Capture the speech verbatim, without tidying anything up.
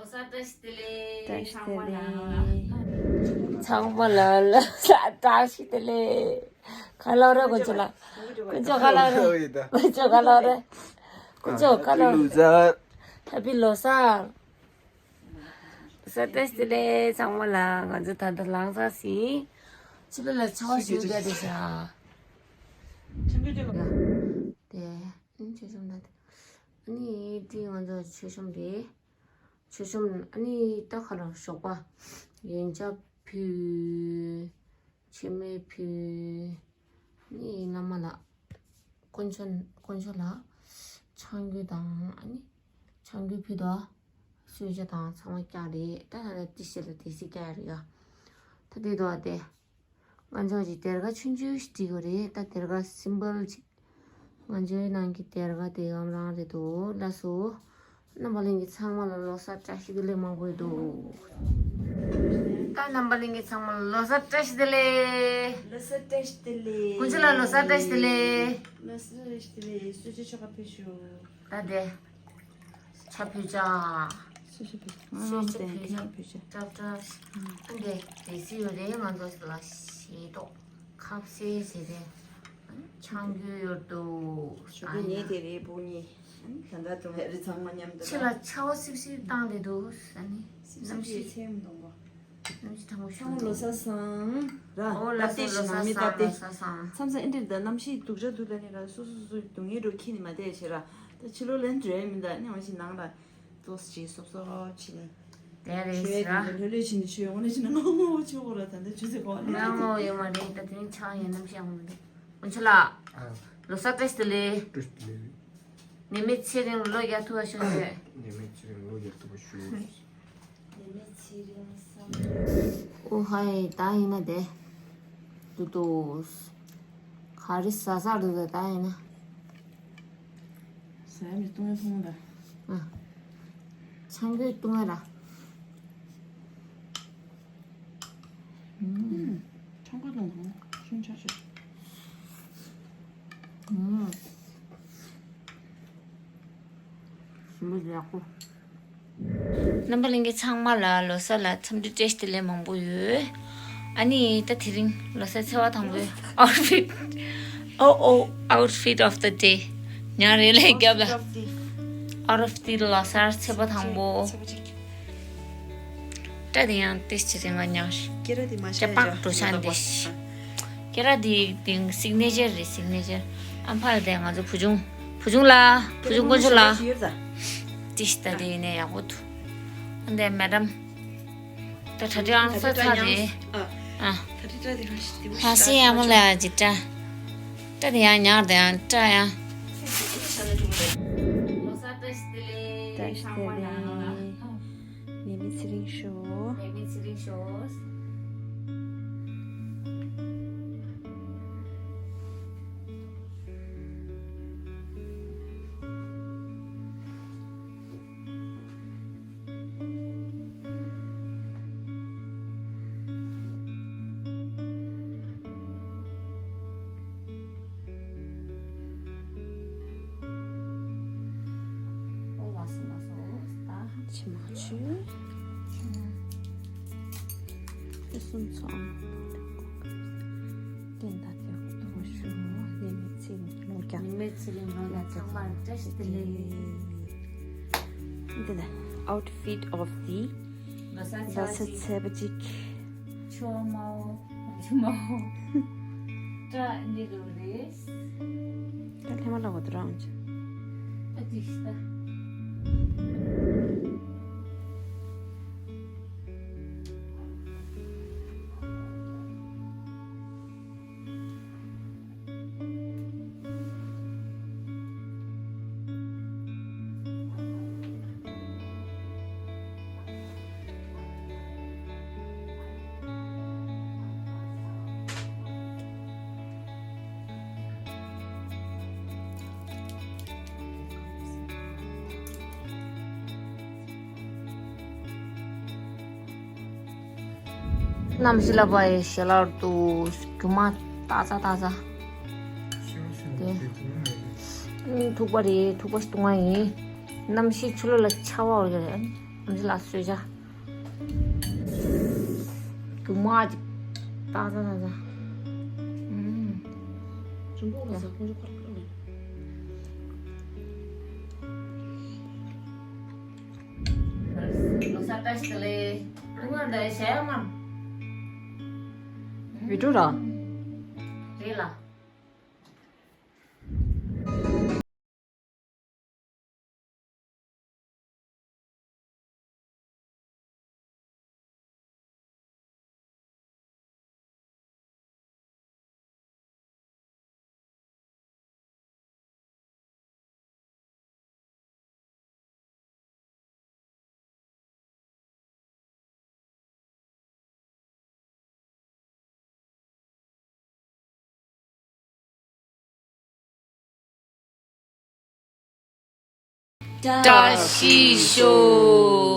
ལོ་གསར་བཀྲ་ཤིས་བདེ་ལེགས། བཀྲ་ཤིས་བདེ་ལེགས། ཚང་མ་ལ་ལོ་གསར་བཀྲ་ཤིས་བདེ་ལེགས། ཁ་ལོ་རེ་དཀོན་མཆོག་ལ། དཀོན་མཆོག་ཁ་ལོ་རེ། དཀོན་མཆོག་ཁ་ལོ་རེ། དཀོན་མཆོག་ཁ་ལོ་རེ། ཧེ་པི་ལོ་གསར། ལོ་གསར་བཀྲ་ཤིས་བདེ་ལེགས། ཚང་མ་ལ། ང་ཚོ་ད་ལྟ་ལངས་ས་ཟིན། ཕྱི་ལོགས་ལ་ཆར་པ་ཞེ་པོ་རྒྱག་བསྡད་ཤག་དེ་ཨ་ནི་མཆོད་གཤོམ་ད། ཨ་ནི་དེ་ང་ཚོ་མཆོད་གཤོམ་རེད། མཆོད་གཤོམ། ཨ་ནི་ད་ག་རེ་ཞོགས་པ་ཡོན་ཆབ་ཕུལ། མཆོད་མེ་ཕུལ། ཨ་ནི་བླ་མ་ལ་དཀོན་མཆོག་དཀོན་མཆོག་ལ་ཆང་གོས་དང་། ཨ་ནི་ཆང་གོས་ཕུལ་དོ། གསོལ་ཇ་དང་ཚང་མ་བཀྱག་རེད། ད་ད་ལྟ་ཏི་ཤི་ལ་དེ་སི་བཀྱག་རེད་ཡ། ད་དེ་དོ་དེ། ང་ཚོ་གི་སྡེར་ཁ་ཆུང་ཆུང་ཞིག་བྲིས་དགོས་རེད། ད་སྡེར་ཁ་སིམ་པལ་ཅིག་ང་ཚོའི་ནང་གི་སྡེར་ཁ་དེ་ཡང་རང་རེད་འདུག་ལགས་སོ། རྣམ་པ་ལྷན་རྒྱས་ཚང་མ་ལ་ལོ་གསར་བཀྲ་ཤིས་བདེ་ལེགས་མང་པོ་ཡོད་འདུག་ད་རྣམ་པ་ལྷན་རྒྱས་ཚང་མ་ལ་ལོ་གསར་བཀྲ་ཤིས་བདེ་ལེགས། ལོ་གསར་བཀྲ་ཤིས་བདེ་ལེགས། དཀོན་མཆོག་ལ་ལོ་གསར་བཀྲ་ཤིས་བདེ་ལེགས། ལོ་གསར་བཀྲ་ཤིས་བདེ་ལེགས། གསོལ་ཇ་ཆོ་ག་ཕུལ་ཞུ། ད་དེ། ཆ་ཕུལ་ཅག་སོ་སོ་ཕུལ། ང་ཆ་ཕུལ་ཅག་སྐྲག་སྐྲག་ཨ་འདི་དེ་སི་ཡོད་རེད། ང་ཚོ་ལ་ཞེ་ཏོག་ཁབ་སེ་ཟེར་རེད། ཆང་རྒྱུ་ཡོད་དོ། ཞོགས་པའི་ཉལ་དེ་རེད་བུ་གཉིས། ད་ལྟ་དུང་ཧེ་རི་ཚང་མ་མཉམ་དུ་ཕྱི་ལ་ཆར་པ་སིབ་སིབ་བཏང་བསྡད་འདུག་ཨ་ནི་སིབ་སིབ་གནམ་གཤིས་ཚེམ་གདོང་པ། གནམ་གཤིས་གྲང་མོ་ཞིག་ཚང་མ་འདུག་ལོ་གསར་བཟང་། ར་ཨོ་ད་ལོ་ལྟས་ཤིག་གསར་ནང་མི་ད་བཟང་ལྟས་ལོ་ཤིག་གསར་བཟང་། མཚམས་མཚམས་ཨེ་འདྲ་ད་གནམ་གཤིས་སྡུག་ཅག་འདུག་ལ་ནི་ར་སོ་སོ་སོ་སོ་སྡུག་བསྔལ་འགྲོ་ཁྱི་ནི་མ་བལྟས་བྱེད་ར། ད་ཕྱི་ལོགས་ལན་འགྲོ་ཡ་མི་འདུག་ནི་འོ་ཞིག་ནང་ལ་ཏོག་ཙམ་ཅིག་སོབ་སོབ་བྱེད་ནི། དེ་རེད་ཟེར་ར། ལྷོད་ལྷོད་བྱེད་ནི་ཆོས་འོ་ན་བྱེད་ན་ངོ་ངོ་ཆོས་གོ་ར། ད་ལྟ་ཆུ་ཚོད་གོ་ལེ་ང་ངོ་ཡོད་མ་རེད། ད་དེ་རིང་ཆང་ཡོད་ནམ་ཤེས་ཡོང་མི་འདུག་དཀོན་མཆོག་ལགས། ཨ། ལོ་གསར་བཀྲ་ཤིས་བདེ་ལེགས། བཀྲ་ཤིས་བདེ་ལེགས། ནད་མེད་ཚེ་རིང་ལོ་བརྒྱ་ཐུབ་པ་ཞུ་ཞུ། ནད་མེད་ཚེ་རིང་ལོ་བརྒྱ་ཐུབ་པ་ཞུ། ནད་མེད་ཚེ་རིང་བསམ། ཨོ་ཧའི་ད་ཡིན་ན་དེ། ཏུ་ཏུ། ག་རེ་ཟ་ཟ་འདུག་ད་ད་ཡིན་ན། ཟ་ཡ་མི་བཏུང་ཡ་བཏུང་ད། ཨ། ཆང་གོས་བཏུང་ཡ་ར། ཨུམ། ཆང་གོས་བཏུང་ཧུམ། ཤིན་ཆ་ཆ། ཨུམ། ཞིམ་པོ་ཡག་པོ། རྣམ་པ་ལྷན་རྒྱས་ཚང་མ་ལ་ལོ་གསར་ལ་འཚམས་འདྲི་བཀྲ་ཤིས་བདེ་ལེགས་མང་པོ་ཡོད། ཨ་ནི་ད་དེ་རིང་ལོ་གསར་ཚེས་པ་དང་པོའི་outfit། Oh, oh, outfit of the day. ཉང་རེ་ལེ་རྒྱབ་ལ། Out of the ལོ་གསར་ཚེས་པ་དང་པོ། སྐྲ་དེ་ཡང་ཏིས་ཅི་རིང་ང་ཉག་ཤི། སྐེ་ར་དེ་མ་ཤ་ཡ་ཅ་པག་འགྲོ་ཆ་འདི་ཤི། སྐེ་ར་དེ་དེ་སིག་ནེ་ཅར་རེད། སིག་ནེ་ཅར། ཨམ་ཕ་ལ་དེ་ང་ཚོ་བུ་ཆུང་། བུ་ཆུང་ལ། བུ་ཆུང་དཀོན་མཆོག་ལ། ཏིས་ད་དེ་ཡིན་ནས་ཡག་པོ་འདུག་ཨ་འདི་མེ་ཌམ། ད་ད་དྲི་ཨང་ས་ཚ་རེད། ཨ། ད་དྲི་ད་དེ་ར་ཤི་དེ་བོ་ཧ་སི་ཡ་མོ་ལ་ཡ་ཇི་ཏྲ། ཏྲ་དེ་ཡང་ཉར་དེ་ཡང་ཏྲ་ཡང་། ལོ་གསར་བཀྲ་ཤིས་བདེ་ལེགས། བཀྲ་ཤིས་བདེ་ལེགས། ནད་མེད་ཚེ་རིང་ཤོག་ནད་མེད་ཚེ་རིང་ཤོག་ཕྱི་མ་ཆུ། ཕུན་སུམ་ཚོགས། བསྟན་དང་དེ་གོ་ཏོ་ཞུ། ནད་མེད་ཚེ་རིང་ལོ་བརྒྱ། ནད་མེད་ཚེ་རིང་ལོ་བརྒྱ། ཚང་མར་བཀྲ་ཤིས་བདེ་ལེགས། འདི་ལ་outfit of the ལོ་གསར་ཚེས་པ་གཅིག་ཆོ་མའོ། ཆོ་མའོ། ཏྲ་འདི་རུ་རེད། ད་ལྷད་མ་ལ་བ་དུ་རང་ཅི། ད་ཅི་ཤི་ད། གནམ་གཤིས་ལ་བ་ཡི་ཞལ་ལར་དུ་རྒྱུ་མ་ཏག་ཙ་ཏག་ཙ། དེ་ཐུག་པ་རེད། ཐུག་པ་ཞིག་བཏུང་བ་ཡིན། གནམ་གཤིས་ཕྱི་ལོགས་ལ་ཆར་པ་འོར་གྱི་རེད། འདི་ལ་སོས་ཇ། རྒྱུ་མ་ཅིག་ཏག་ཏག་ཏག་ཏག་ཨུམ། ཅུང་པོ་ལ་ཟ་ཁོང་ཅུང་ཁོར་ཁོར་ནས། ལོ་གསར་བཀྲ་ཤིས་བདེ་ལེགས། ཨ་ང་འདི་ཞྭ་ཡག་མ། བི་ཀྲུ་ར། རེད་ལ། བཀྲ་ཤིས་ཤོག